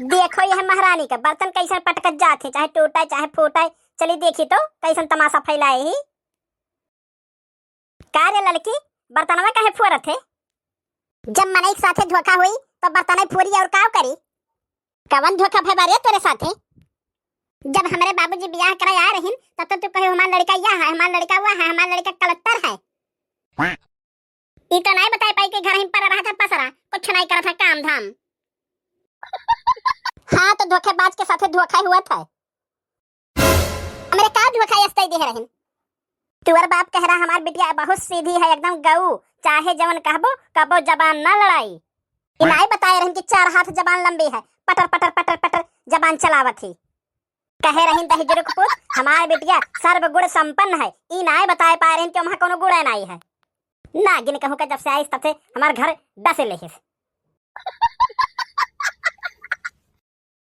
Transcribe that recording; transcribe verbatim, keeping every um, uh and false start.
देखो यह महारानी का बर्तन कैसन पटकत जात है, चाहे टूटे चाहे फूटे। चली देखी तो कैसन तमाशा फैलाए ही। का रे लड़की, बर्तनवा काहे फोरत है? जब मनई के साथे धोखा हुई तो बर्तन फोरी और का करी? कवन धोखा भय बारे तोरे साथे? जब हमरे बाबूजी बियाह करे आए रहिन तब तो तू कहे हमार लड़का यह है, हमार लड़का वह है, हमार लड़का कलत्तर है। ई तो नहीं बताए पाई कि घर ही पर रहा था पसरा, कुछ नहीं करत है काम धाम। हाँ तो धोखेबाज के साथे धोखा हुआ था। हमरे का धोखा यस्ते दे रहिन? तुअर बाप कह रहा हमार बिटिया बहुत सीधी है, एकदम गऊ, चाहे जवन कहबो कबो जबान ना लड़ाई। ई नाई बताए रहिन कि चार हाथ जबान लंबी है, पटर पटर पटर पटर जबान चलावत ही। कहे रहिन दहिजरू के पूत हमार बिटिया सर्वगुण संपन्न है, ई नाई बताए पाए रहिन कि वहाँ कोनो गुण नाई है। नागिन कहूँ का जब से आइस तब से हमार घर डस लेहिस।